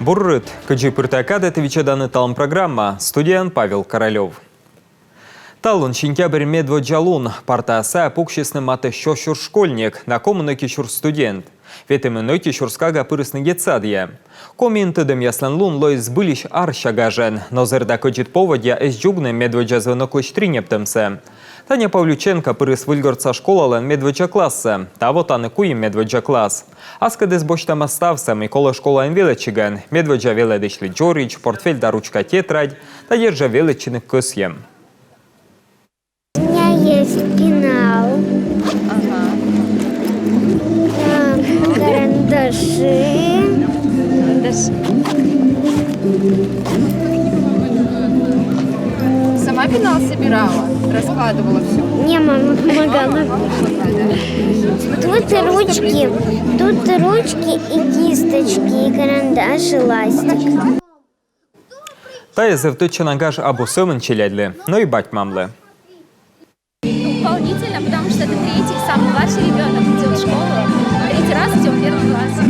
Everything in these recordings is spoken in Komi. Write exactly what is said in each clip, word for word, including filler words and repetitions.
Бур рыт! Кыдзи пыр тайӧ кадӧ, ті видзӧданныд «Талун» программа. Студияын Павел Королёв. Талун, сентябрь медводдза лун, партаяс сайӧ пуксисны матӧ сё сюрс школьник да комын ӧти сюрс студент. Ветымын ӧти сюрс кага пырисны детсадйӧ. Комиын тӧдӧмъяслӧн лун лои збыльысь арся гажӧн, но зэрыда кӧдзыд поводдя эз дзугны медводдза звӧноклысь тринептӧмсӧ. Таня Павлюченко пырис Выльгортса школалӧн медводдза классӧ. Таво тані куим медводдза класс. Аскӧдыс босьтӧма ставсӧ, мый колӧ школаын велӧдчигӧн: медводдза велӧдысьлы дзоридз, портфель да ручка-тетрадь, да дерт жӧ велӧдчыны кӧсйӧм. У меня есть пенал. Ага. Э, карандаши. Карандаш. Сама пенал собирала, раскладывала все. Не, мама помогала. Тут ручки, тут ручки и кисточки, и карандаш, и ластик. Тайӧ зэв тӧдчана гаж абу сӧмын челядьлы, но и бать-мамлы. Волнительно, потому что это третий, самый младший ребенок идет в школу. Третий раз идем в первый класс.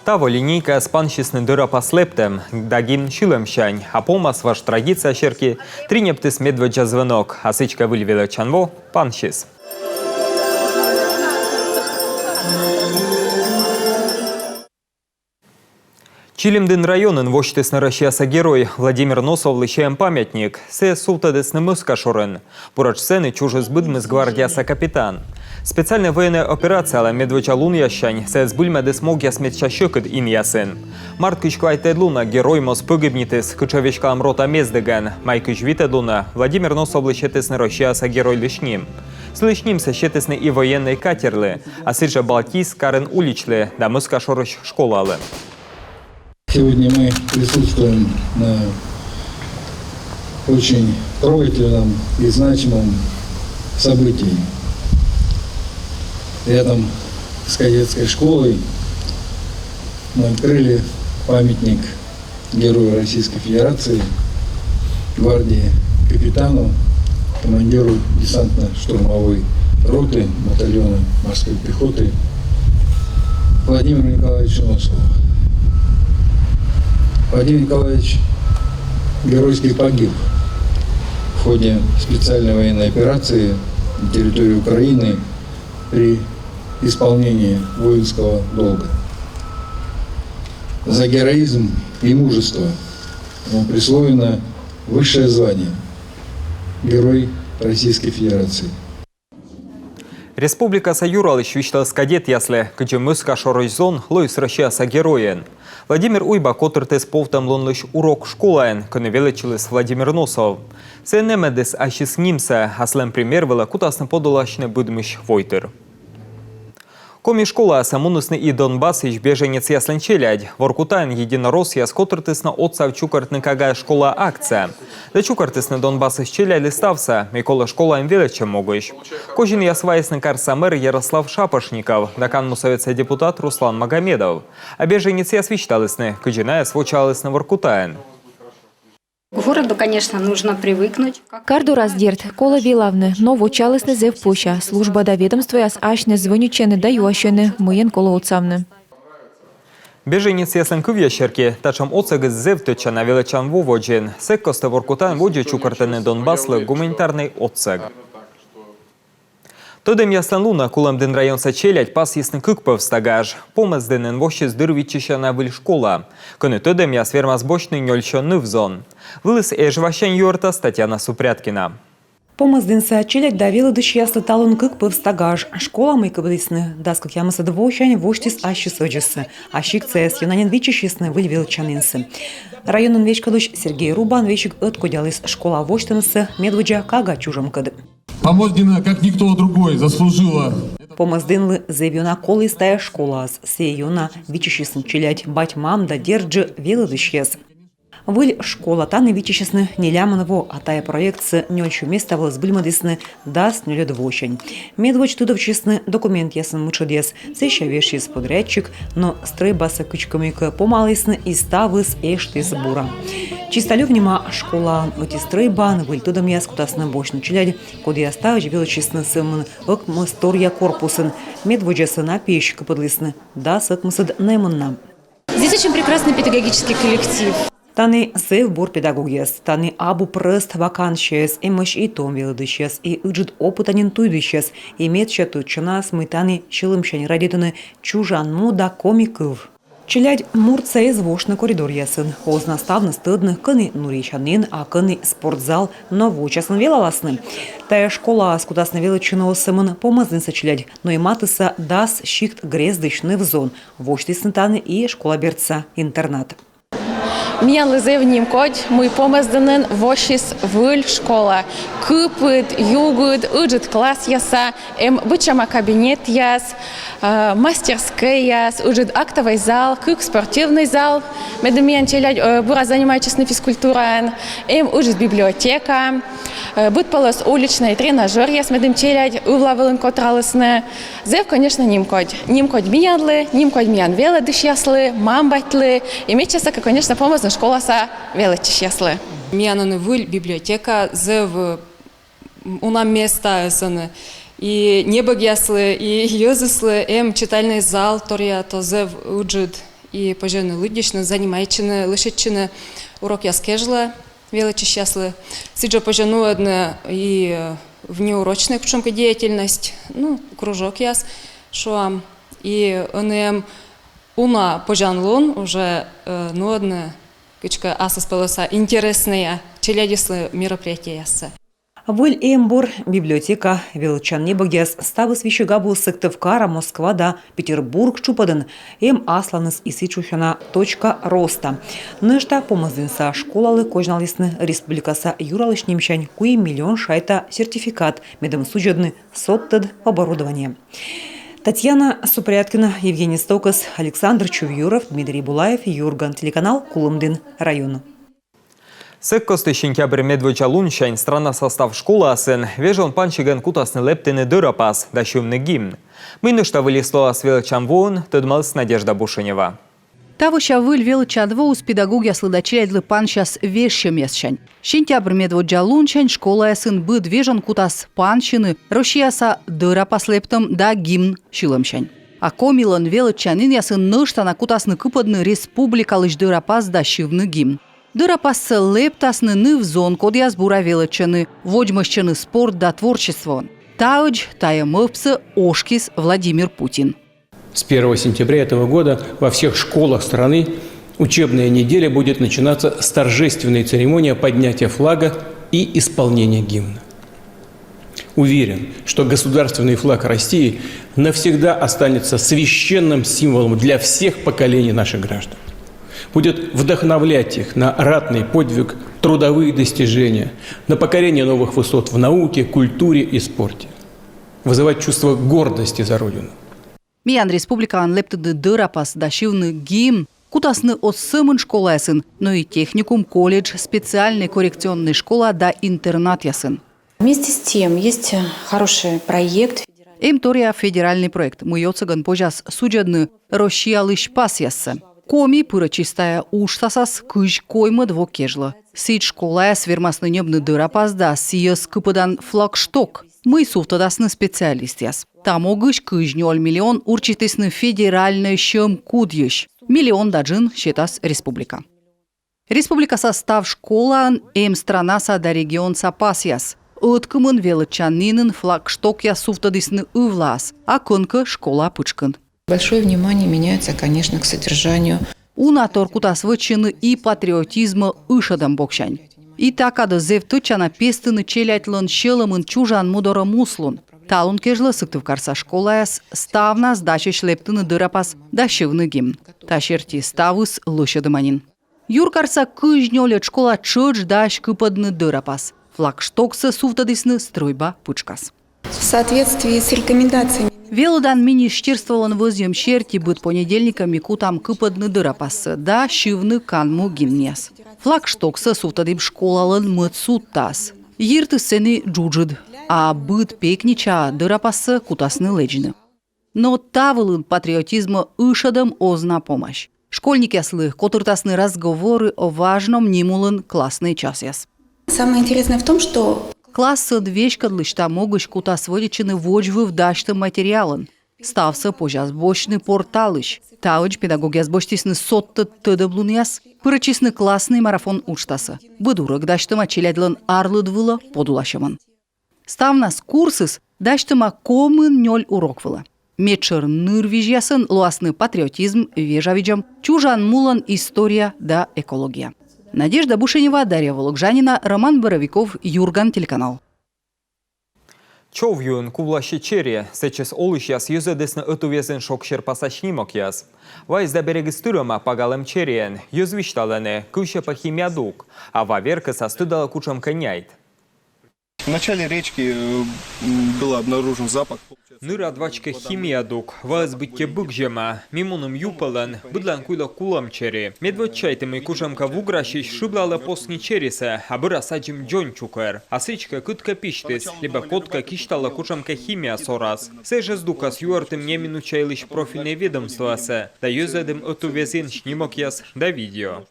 Таво линейкаяс пансисны дӧрапас лэптӧм да гимн сьылӧмсянь, а помас важ традиция серти тринептыс медводдза звӧнок, а сідзкӧ, выль велӧдчан во пансис. Чилимдін районын восьтісны Россияса Герой Владимир Носовлы сиӧм памятник. Сійӧс сувтӧдісны Мӧскашорын. Буретш сэні чужис быдмис гвардияса капитан. Специальнӧй военнӧй операциялӧн медводдза лунъяссянь сійӧ збыльмӧдіс могъяс медся сьӧкыд инъясын. Март кызь квайтӧд лунӧ Герой моз погибнитіс кытшӧм веськалӧм рота мездігӧн. Май кызь витӧд лунӧ Владимир Носовлы сетісны Россияса Геройлысь ним. Сылысь нимсӧ сетісны и военнӧй катерлы, а сідзжӧ Балтийск карын уличлы да Мӧскашорысь школалы. Сегодня мы присутствуем на очень трогательном и значимом событии. Рядом с кадетской школой мы открыли памятник Герою Российской Федерации, гвардии, капитану, командиру десантно-штурмовой роты батальона морской пехоты Владимиру Николаевичу Носову. Владимир Николаевич геройски погиб в ходе специальной военной операции на территории Украины при исполнении воинского долга. За героизм и мужество ему присвоено высшее звание — Герой Российской Федерации. Республикаса юралысь висьталіс кадетъяслы, кыдзи Мӧскашорысь зон лоис Россияса Геройӧн. Владимир Уйба котыртіс повтӧмлунлысь урок школаын, кӧні велӧдчыліс Владимир Носов. Сійӧ нэмӧдіс ассьыс нимсӧ, а сылӧн пример вылӧ кутасны подуласьны быдмысь войтыр. Коми школаясӧ мунісны и Донбассысь беженецъяслӧн челядь. Воркутаын единороссъяс котыртісны отсав чукӧртны кагаӧс школаӧ акция. Да чукӧртісны Донбассысь челядьлы ставсӧ, мый колӧ школаын велӧдчӧм могысь. Козинъяс вайисны карса мэр Ярослав Шапошников да канму сӧветса депутат Руслан Магомедов. А беженецъяс висьталісны, кыдзи найӧс вочаалісны Воркутаын. К городу, конечно, нужно привыкнуть. Кар дорас, дерт, колӧ велавны, но вочаалісны зэв пӧся. Служба да ведомствояс асьныс звӧнитчӧны да юасьӧны, мыйӧн колӧ отсавны. Беженецъяслӧн кывъяс серти, татшӧм отсӧгыс зэв тӧдчана велӧдчан во водзын. Сэк костӧ Воркутаын водзӧ чукӧртӧны Донбасслы гуманитарнӧй отсӧг. Тӧдӧмъяслӧн лунӧ Кулӧмдін районса челядь пасйисны кык пӧвста гаж. Помӧсдінын воссис дыр виччысяна выль школа, кӧні тӧдӧмъяс вермас босьтны нёль сё ныв-зон. Вылыс Эжвасянь юӧртас Татьяна Супряткина. Помӧсдінса челядь да велӧдысьяслы талун кык пӧвста гаж. Школа, мый кыпӧдісны дас кӧкъямысӧд восянь, восьтіс ассьыс ӧдзӧссӧ. А сиктсаяс ёна нин виччысисны выль велӧдчанінсӧ. Районӧн веськӧдлысь Сергей Рубан весиг ӧткодяліс школа восьтӧмсӧ медводдза кага чужӧмкӧд. Помӧсдіна, как никто другой, заслужила. Помӧсдінлы зэв ёна коліс тайӧ школаыс, сійӧ ёна виччысисны челядь, бать-мам да, дерт жӧ, велӧдысьяс. Выль школа тані виччысисны нелямын во, а тайӧ проектсӧ нёль сё места вылӧ збыльмӧдісны дас нёльӧд восянь. Медводз тыдовтчисны документъясӧн мытшӧдъяс, сэсся вежсис подрядчик, но стрӧйбасӧ кыдзкӧ-мыйкӧ помалісны, и ставыс эштіс бура. Чисталёв нима школаын ӧти стрӧйбаын выль тӧдӧмъяс кутасны босьтны челядь, кодъяс таӧдз велӧдчисны сӧмын ӧкмысторъя корпусын. Медводдзасӧ на пиысь кыпӧдлісны дас ӧкмысӧд нэмын на. Здесь очень прекрасный педагогический коллектив. Тані зэв бур педагогъяс, тані абу прӧст вакансияяс, эмӧсь и том велӧдысьяс, и ыджыд опыта нин туйдысьяс, и медся тӧдчанаӧсь, мый тані сьӧлӧмсянь радейтӧны чужан му да коми кыв. Челядь муртса эз вошны коридоръясын, оз на ставныс тӧдны, кӧні нуръясянін, а кӧні спортзал, но вочасӧн велаласны. Тайӧ школаас кутасны велӧдчыны оз сӧмын Помӧздінса челядь, но и матысса дас сикт грездысь ныв-зон. Восьтісны тані и школа бердса интернат. Миянлы зэв нимкодь, мый Помӧздінын воссис выль школа. Кыпыд, югыд, ыджыд классъяса, эм быдсяма кабинетъяс, э, мастерскӧйяс, ыджыд актовӧй зал, кык спортивнӧй зал, медым миян челядь, э, бура занимайтчисны физкультураӧн, эм ыджыд библиотека, э, быдпӧлӧс уличнӧй тренажёръяс, медым челядь ывла вылын котралісны. Зэв, конечно, нимкодь. Нимкодь миянлы, нимкодь миян велӧдысьяслы, мам-батьлы, и медся сэки, конечно, Помӧздін школаса велӧдчысьяслы. Миян ӧні выль библиотека, зэв, м, уна местаыс ӧні. И небӧгъяслы, и йӧзыслы эм читальнӧй зал торъя, то зэв ыджыд. И позьӧ ӧні лыддьысьны, занимайтчыны, лӧсьӧдчыны урокъяс кежлӧ велӧдчысьяслы. Сідзжӧ позьӧ нуӧдны и, э, внеурочнӧй кутшӧмкӧ деятельность, ну, кружокъяс, шуам. И ӧні эм уна позянлун уже, э, нуӧдны кыдзкӧ аслыспӧлӧса интереснӧя челядьыслы мероприятиеяссӧ. Выль эмбур, библиотека, велӧдчан небӧгъяс — ставыс висьӧ габу Сыктывкара, Москва да Петербург тшупӧдын. Эм асланыс и сідз шусяна «Точка роста». Нӧшта Помӧздінса школалы козьналісны республикаса юралысь нимсянь куим миллион шайта сертификат, медым судзӧдны содтӧд оборудование. Татьяна Супряткина, Евгений Стокас, Александр Чувьюров, Дмитрий Булаев, «Юрган» телеканал, Кулӧмдін район. Сэк кості сентябрь медводдза лунсянь странаса став школаысын вежон пансигӧн кутасны лэптыны дӧрапас да сьывны гимн. Мый нӧшта выльыс лоас велӧдчан воын, тӧдмаліс Надежда Бушенева. Тавося выль велӧдчан воыс педагогъяслы да челядьлы пансяс вежсьӧмъяссянь. Сентябрь медводдза лунсянь школаясын быд вежон кутас пансьыны Россияса дӧрапас лэптӧм да гимн сьылӧмсянь. А Комилӧн велӧдчанінъясын нӧшта на кутасны кыпӧдны республикалысь дӧрапас да сьывны гимн. Дӧрапассӧ лэптасны ныв-зон, кодъяс бура велӧдчӧны, водзмӧстчӧны спорт да творчествоӧн. Таӧдз тайӧ мӧвпсӧ ошкис Владимир Путин. С первого сентября этого года во всех школах страны учебная неделя будет начинаться с торжественной церемонии поднятия флага и исполнения гимна. Уверен, что государственный флаг России навсегда останется священным символом для всех поколений наших граждан. Будет вдохновлять их на ратный подвиг, трудовые достижения, на покорение новых высот в науке, культуре и спорте. Вызывать чувство гордости за Родину. Миян республикаын лэптыны дӧрапас да сьывны гимн кутасны оз сӧмын школаясын, но и техникум, колледж, специальнӧй коррекционнӧй школа да интернатъясын. Вместе с тем, есть, э, хороший проект. Эм торъя федеральнӧй проект, мый отсӧгӧн позяс судзӧдны Россиялысь пасъяссӧ. Коми пырӧдчис тайӧ уджтасас кызь коймӧд во кежлӧ. Сідз школаяс вермасны ньӧбны дӧрапас да сійӧс кыпӧдан флагшток, мый сувтӧдасны специалистъяс. Та могысь кызь нёль миллион урчитісны федеральнӧй сьӧм кудйысь. Миллион да джын сетас республика. Республикаса став школаын эм странаса да регионса пасъяс. Ӧткымын велӧдчанінын флагштокъяс сувтӧдісны ывлаас, а кӧнкӧ школа пытшкын. Большое внимание меняется, конечно, к содержанию. Уна тор кутас вӧчсьыны и патриотизмӧ ышӧдӧм боксянь. И та кадӧ зэв тӧдчана пестыны челядьлӧн сьӧлӧмын чужан му дорӧ муслун. Талун кежлӧ Сыктывкарса школаяс ставнас дасьӧсь лэптыны дӧрапас да сьывны гимн. Та серти ставыс лӧсьӧдӧма нин. Юркарса кызь нёльӧд школа тшӧтш дась кыпӧдны дӧрапас. Флагштоксӧ сувтӧдісны стрӧйба пытшкас. В соответствии с рекомендациями. Велӧдан министерстволӧн вӧзйӧм серти быд понедельникӧ ми кутам кыпӧдны дӧрапассӧ да сьывны канму гимнъяс. Флагштоксӧ сувтӧдім школалӧн мӧд судтаас. Йиртыс сэні джуджыд, а быд пекничаӧ дӧрапассӧ кутасны лэдзны. Но та вылын патриотизмӧ ышӧдӧм оз на помась. Школьникъяслы котыртасны разговоры о важном ним улын класснӧй часъяс. Самое интересное в том, что классӧн веськӧдлысь та могысь кутас вӧдитчыны водзвыв дасьтӧм материалӧн. Ставсӧ позяс босьтны порталысь. Таӧдз педагогъяс босьтісны содтӧд тӧдӧмлунъяс, пырӧдчисны классный марафон уджтасӧ. Быд урок дасьтӧма челядьлӧн арлыд вылӧ подуласьӧмӧн. Ставнас курсыс дасьтӧма комын нёль урок вылӧ. Медшӧр нырвизьясӧн лоасны патриотизм, вежавидзӧм, чужан мулӧн история да экология. Надежда Бушенева, Дарья Вологжанина, Роман Боровиков, «Юрган» телеканал. Човъюын кувласи чери. Сэтчӧс олысьяс йӧзӧдісны ӧтуввезйын шог серпаса снимокъяс. Ваыс да берегыс тырӧма пагалӧм чериӧн. Йӧз висьталӧны, кывсьӧ пӧ химия дук. А ва веркӧсас тыдалӧ кутшӧмкӧ няйт. В начале речки, э, м, был обнаружен запах. Ныр ад вачкӧ химия дук, ваыс быттьӧ быгзьӧма. Ми мунім ю пӧлӧн, быдлаын куйлӧ кулӧм чери. Медводз чайтім, мый кутшӧмкӧ вуграсьысь шыблалӧ посни черисӧ, а бӧрас аддзим дзонь чукӧр. А сідзкӧ, кыткӧ письтіс, либӧ кодкӧ кисьталӧ кутшӧмкӧ химия сорас. Сійӧ жӧ здукас юӧртім неминуча йылысь профильнӧй ведомствоясӧ да йӧзӧдім ӧтуввезйын снимокъяс да видео.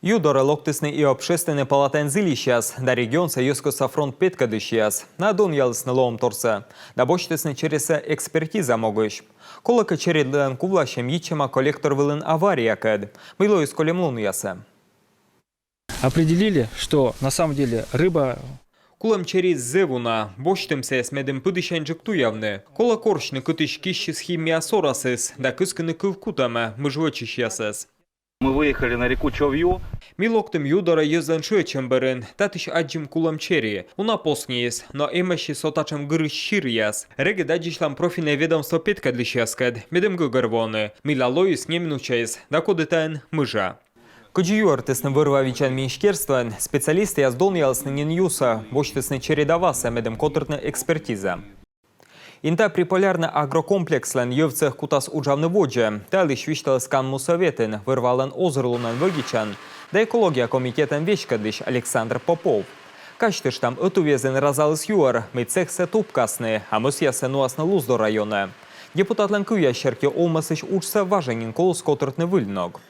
Ю дорӧ локтісны и Общественнӧй палатаын зільысьяс да регионса йӧзкостса фронт петкӧдысьяс. Найӧ донъялісны лоӧмторсӧ да босьтісны черисӧ экспертиза могысь. Колӧкӧ, черидлӧн кувласьӧм йитчӧма коллектор вылын авариякӧд. Мый лоис кольӧм лунъясӧ? Определили, что на самом деле рыба... Кулӧм чериыс зэв уна, босьтім сійӧс, медым пыдісяньджык туявны. Колӧ корсьны, кытысь киссис химия сорасыс, да кыскыны кыв кутӧмӧ мыж вӧчысьясӧс. Мы выехали на реку Човью. Ми локтім ю дорӧ йӧзлӧн шыӧдчӧм бӧрын, татысь аддзим кулӧм чери. Уна посниыс, но эмӧсь со татшӧм гырысь сиръяс. Регыд аддзысьлам профильнӧй ведомство петкӧдлысьяскӧд, медым гӧгӧрвоны, мыйла лоис неминучаыс да коді таӧн мыжа. Кыдзи юӧртісны вӧр-ва видзан министерствоын, специалистъяс донъялісны нин юсӧ, босьтісны черида васӧ, медым котыртны экспертиза. Инта Приполярнӧй агрокомплекслӧн йӧвцех кутас уджавны водзӧ. Та йылысь висьталіс канму сӧветын вӧр-валӧн озырлунӧн вӧдитчан да экология комитетӧн веськӧдлысь Александр Попов. Казьтыштам, ӧтуввезйын разаліс юӧр, мый цехсӧ тупкасны, а мӧсъяссӧ нуасны Луздор районӧ. Депутатлӧн кывъяс серти, овмӧсысь уджсӧ важӧн нин коліс котыртны выль ног.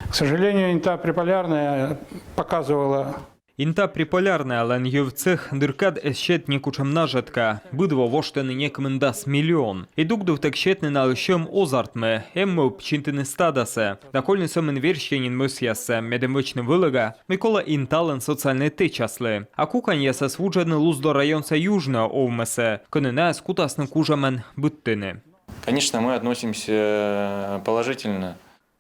К сожалению, Инта Приполярная показывала... Инта Приполярнаялӧн йӧвцех дыр кад эз сет некутшӧм нажӧтка. Быд во воштӧны некымын дас миллион. И дугдывтӧг сетны налы сьӧм оз артмы, эм мӧвп чинтыны стадасӧ да кольны сӧмын верстьӧ нин мӧсъяссӧ, медым вӧчны вӧлӧга, мый колӧ Инталӧн социальнӧй тэчаслы. А куканьясӧс вуджӧдны Луздор районса южнӧй овмӧсӧ, кӧні найӧс кутасны кужӧмӧн быдтыны. Конечно, мы относимся положительно.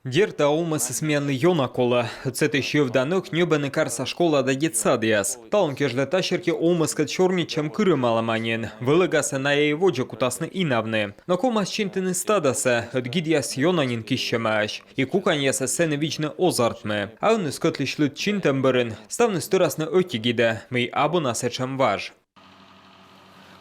Дерт, та овмӧсыс миянлы ёна колӧ. Сэтысь йӧв да нӧк ньӧбӧны карса школа да детсадъяс. Талун кежлӧ та серти овмӧскӧд сёрнитчӧм кырымалӧма нин. Вӧлӧгасӧ найӧ и водзӧ кутасны инавны. Но ковмас чинтыны стадасӧ, ӧд гидъяс ёна нин киссьӧмаӧсь. И куканьясӧс сэні видзны оз артмы. А ӧні скӧтлысь лыд чинтӧм бӧрын ставныс тӧрасны ӧти гидӧ, мый абу на сэтшӧм важ.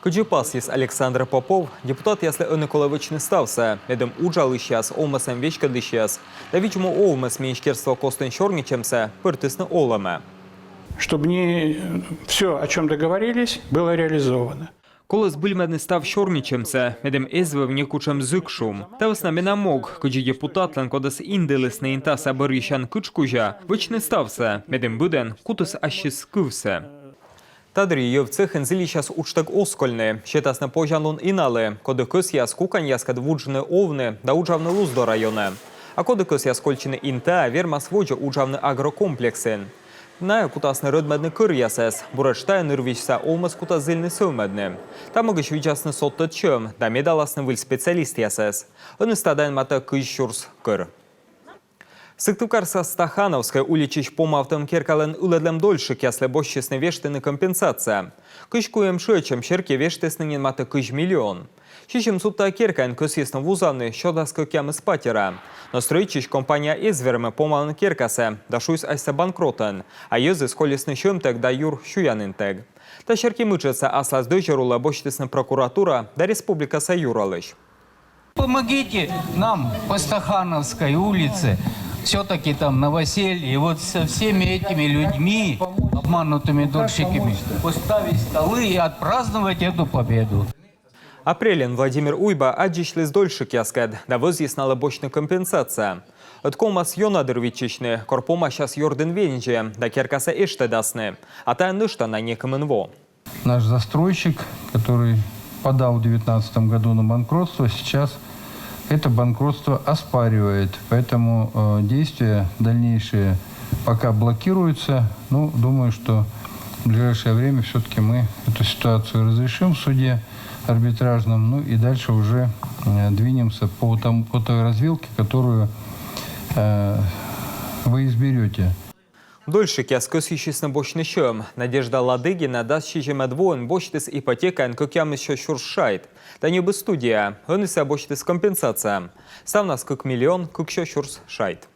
Кыдзи пасйис Александр Попов, депутатъяслы ӧні колӧ вӧчны ставсӧ, медым уджалысьяс, овмӧсӧн веськӧдлысьяс да видз-му овмӧс министерство костын сёрнитчӧмсӧ пӧртісны олӧмӧ. Чтобы не все, о чем договорились, было реализовано. Колӧ збыльмӧдны став сёрнитчӧмсӧ, медым эз вӧв некутшӧм зыкшум. Та вӧсна менам мог, кыдзи депутатлӧн, кодӧс индылісны Интаса бӧрйысян кытш кузя, вӧчны ставсӧ, медым быдӧн кутіс ассьыс кывсӧ. Та дырйи йӧв цехын зільысьяс уджтӧг оз кольны, сетасны позянлун и налы, коді кӧсъяс куканьяскӧд вуджны овны да уджавны Луздор районӧ. А коді кӧсъяс кольччыны Интаӧ, вермас водзӧ уджавны агрокомплексын. Найӧ кутасны рӧдмӧдны кӧръясӧс, буретш тайӧ нырвизьса овмӧс кутас зільны сӧвмӧдны. Та могысь видзасны содтӧд сьӧм да медаласны выль специалистъясӧс. Ӧні стадаын матӧ кызь сюрс кӧр. Сыктывкарса Стахановскӧй уличысь помавтӧм керкалӧн ылӧдлӧм дольщикъяслы босьтчисны вештыны компенсация. Кызь куим шыӧдчӧм серти вештісны нин матӧ кызь миллион. Сизимсурта керкаын кӧсйисны вузавны сё дас кӧкъямыс патера. Но стрӧитчысь компания эз вермы помавны керкасӧ да шуис асьсӧ банкротӧн, а йӧзыс колисны сьӧмтӧг да юр сюянінтӧг. Та серти мытшӧдсӧ аслас дӧзьӧр улӧ босьтісны прокуратура да республикаса юралысь. Помогите нам по Стахановской улице, все-таки там новоселье, и вот со всеми этими людьми, обманутыми дольщиками, поставить столы и отпраздновать эту победу. Апрельын Владимир Уйба аддзысьліс дольщикъяскӧд да вӧзйис налы босьтны компенсация. Ӧд ковмас ёна дыр виччысьны, кор помасяс ёрдын вензьӧ да керкасӧ эштӧдасны, а тайӧ нӧшта на некымын во. Наш застройщик, который Подал в девятнадцатом году на банкротство, сейчас это банкротство оспаривает. Поэтому э, действия дальнейшие пока блокируются. Ну, думаю, что в ближайшее время все-таки мы эту ситуацию разрешим в суде арбитражном. Ну и дальше уже э, двинемся по, тому, по той развилке, которую э, вы изберете. Дольшикъяс кӧсйысисны босьтны сьӧм. Надежда Ладыгина дас сизимӧд воын босьтіс ипотекаӧн кӧкъямыссё сюрс шайт. Да ньӧбис студия. Ӧні сійӧ босьтіс компенсация. Ставнас кык миллион кыксё сюрс шайт.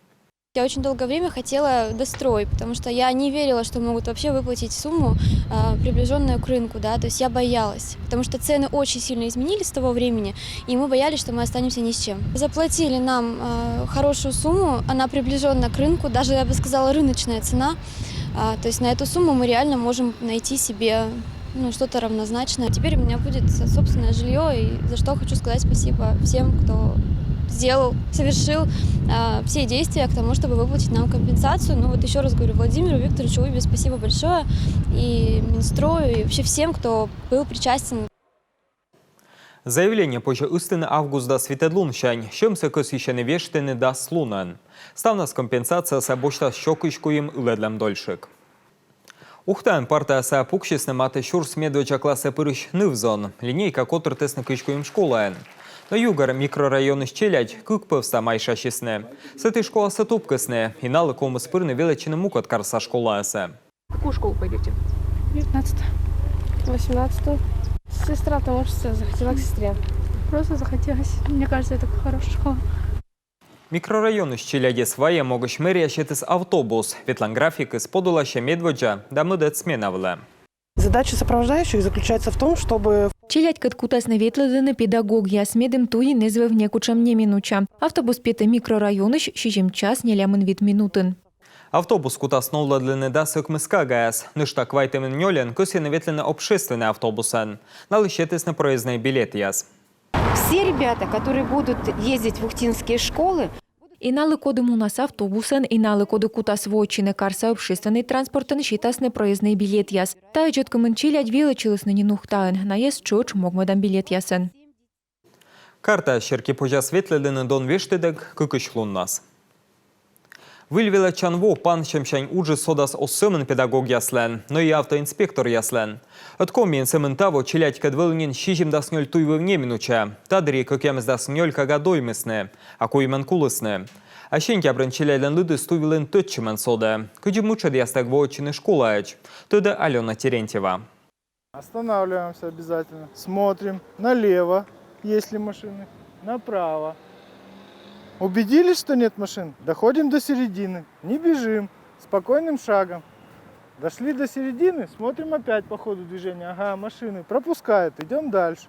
Я очень долгое время хотела дострой, потому что я не верила, что могут вообще выплатить сумму, э, приближенную к рынку, да, то есть я боялась, потому что цены очень сильно изменились с того времени, и мы боялись, что мы останемся ни с чем. Заплатили нам э, хорошую сумму, она приближенна к рынку, даже, я бы сказала, рыночная цена. А, то есть на эту сумму мы реально можем найти себе ну, что-то равнозначное. Теперь у меня будет собственное жилье, и за что хочу сказать спасибо всем, кто сделал, совершил э, все действия к тому, чтобы выплатить нам компенсацию. Ну вот еще раз говорю Владимиру Викторовичу Уйбе спасибо большое, и Минстрою, и вообще всем, кто был причастен. Заявление позьӧ ыстыны август дас витӧд лунсянь. Сьӧмсӧ кӧсйысьӧны вештыны дас лунӧн. Ставнас компенсациясӧ босьтас сё кызь куим ылӧдлӧм дольшик. Ухтаын парта сайӧ пуксисны матыссё сюрс медводдза классӧ пырысь ныв-зон. Линейка котыртісны кызь куим школаын. Но Югор микрорайонысь челядь кык пӧвста майшасисны. Сэті школасӧ тупкисны, и налы ковмис пырны велӧдчыны мукӧд карса школаясӧ. В какую школу пойдете? Девятнадцатую. Восемнадцатую. Сестра там учится, захотела к сестре. Просто захотелось. Мне кажется, это хорошая школа. Микрорайонысь челядьӧс вайӧм могысь мэрия сетіс автобус. Ветлан графикыс подуласьӧ медводдза да мӧдӧд смена вылӧ. Задача сопровождающих заключается в том, чтобы... Челядькӧд кутасны ветлӧдлыны педагогъяс, медым туйын эз вӧв некутшӧм неминуча. Автобус петӧ микрорайонысь сизим час нелямын вит минутын. Автобус кутас новлӧдлыны дас ӧкмыс кагаяс. Нӧшта квайтымын нёльӧн кӧсйӧны ветлыны общественнӧй автобусӧн. Налы сетісны проезднӧй билетъяс. Все ребята, которые будут ездить в ухтинские школы, И налы, коді мунас автобусӧн, и налы, коді кутас воӧдчыны карса общественнӧй транспортӧн, сетасны проезднӧй билетъяс. Тайӧ дзескыдын челядь велӧдчылісны нин Ухтаын, найӧс тшӧтш могмӧдам билетъясӧн. Карта серти позяс ветлӧдлыны дон вештытӧг кыкысь луннас. Выль велӧдчан во пансьӧмсянь уджыс содас оз сӧмын педагогъяслӧн, но и автоинспекторъяслӧн. Ӧд Комиын сӧмын таво челядькӧд вӧлі нин сизимдас нёль туйвыв неминуча. Та дырйи кӧкъямысдас нёль кага доймисны, а куимӧн кулісны. А сентябрын челядьлӧн лыдыс туй вылын тӧдчымӧн содӧ. Кыдзи мытшӧдъястӧг воӧдчыны школаӧдз, тӧдӧ Алёна Терентьева. Останавливаемся обязательно, смотрим налево, есть ли машины, направо. Убедились, что нет машин, доходим до середины, не бежим, спокойным шагом. Дошли до середины, смотрим опять по ходу движения, ага, машины, пропускают, идем дальше.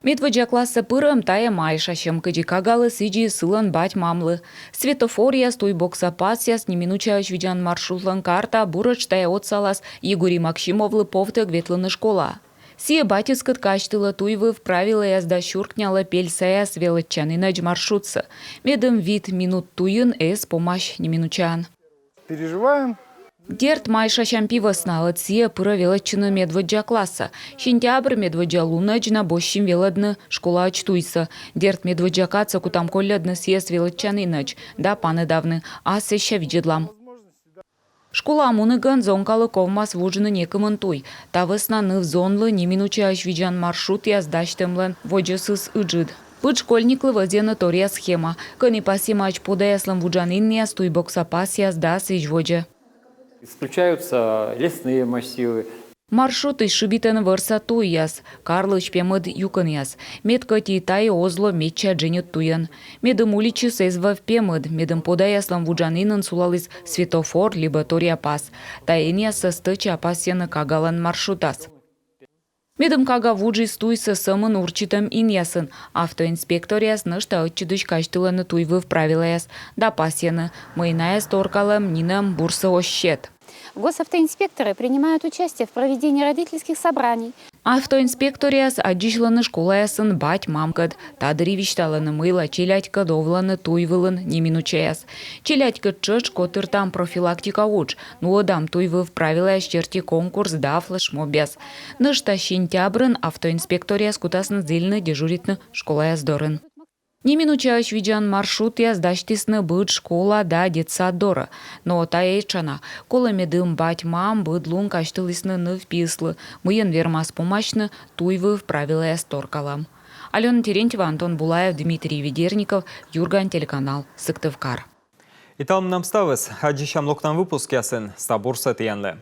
Медводдза классӧ пырӧм — тайӧ майшасьӧм. Кыдзи кагалы, сідзи и сылӧн бать-мамлы. Светофоръяс, туйбокса пасъяс, неминучаысь видзан маршрутлӧн карта — буретш тайӧ отсалас Егорий Максимовлы повтӧг ветлыны школаӧ. Сійӧ батьыскӧд казьтылӧ туйвыв правилӧяс да сюркнялӧ пель саяс велӧдчанінӧдз маршрутсӧ, медым вит минут туйын эз помась неминучаӧн. Переживаем. Дерт, майшасям пи вӧсна, ӧд сійӧ пырӧ велӧдчыны медводдза классӧ. Сентябрь медводдза лунӧдз на босьтчим велӧдны школаӧдз туйсӧ. Дерт, медводдза кадсӧ кутам колльӧдны сійӧс велӧдчанінӧдз да паныдавны. А сэсся видзӧдлам. Школаӧ мунігӧн зонкалы ковмас вуджны некымын туй. Та вӧсна ныв-зонлы неминучаысь видзан маршрутъяс дасьтӧмлӧн водзӧсыс ыджыд. Быд школьниклы вӧзйӧны торъя схема, кӧні пасйӧмаӧдз подаяслӧн вуджанінъяс, туйбокса пасъяс да сідз водзӧ. Исключаются лесные массивы. Маршрутысь шыбитӧны вӧрса туйяс, карлысь пемыд юкӧнъяс. Мед кӧть и тайӧ оз ло медся дженьыд туйӧн. Медым уличыс эз вӧв пемыд, медым подаяслӧн вуджанінын сулаліс светофор либӧ торъя пас. Тайӧ инъяссӧ стӧча пасйӧны кагалӧн маршрутас. Медым кага вуджис туйсӧ сӧмын урчитӧм инъясын, автоинспекторъяс нӧшта ӧтчыдысь казьтылӧны туйвыв правилӧяс да пасйӧны, мый найӧс торкалӧм нинӧм бурсӧ оз сет. Госавтоинспекторы принимают участие в проведении родительских собраний. Автоинспекторъяс аддзысьлӧны школаясын бать-мамкӧд. Та дырйи висьталӧны, мыйла челядькӧд овлӧны туй вылын неминучаяс. Челядькӧд тшӧтш котыртам профилактика удж, нуӧдам туйвыв правилаяс серти конкурс да флешмобъяс. Нӧшта сентябрын автоинспекторъяс кутасны зільны дежуритны школаяс дорын. Неминучаысь видзан маршрутъяс дасьтісны быд школа да детсад дорӧ. Но тайӧ этша на. Колӧ, медым бать-мам быд лун казьтылісны ныв-пиыслы, мыйӧн вермас помасьны туйвыв правилаяс торкалӧм. Алёна Терентьева, Антон Булаев, Дмитрий Ведерников, «Юрган» телеканал, Сыктывкар. И талун менам ставыс. Аддзысям локтан выпускъясын. Став бурсӧ тіянлы.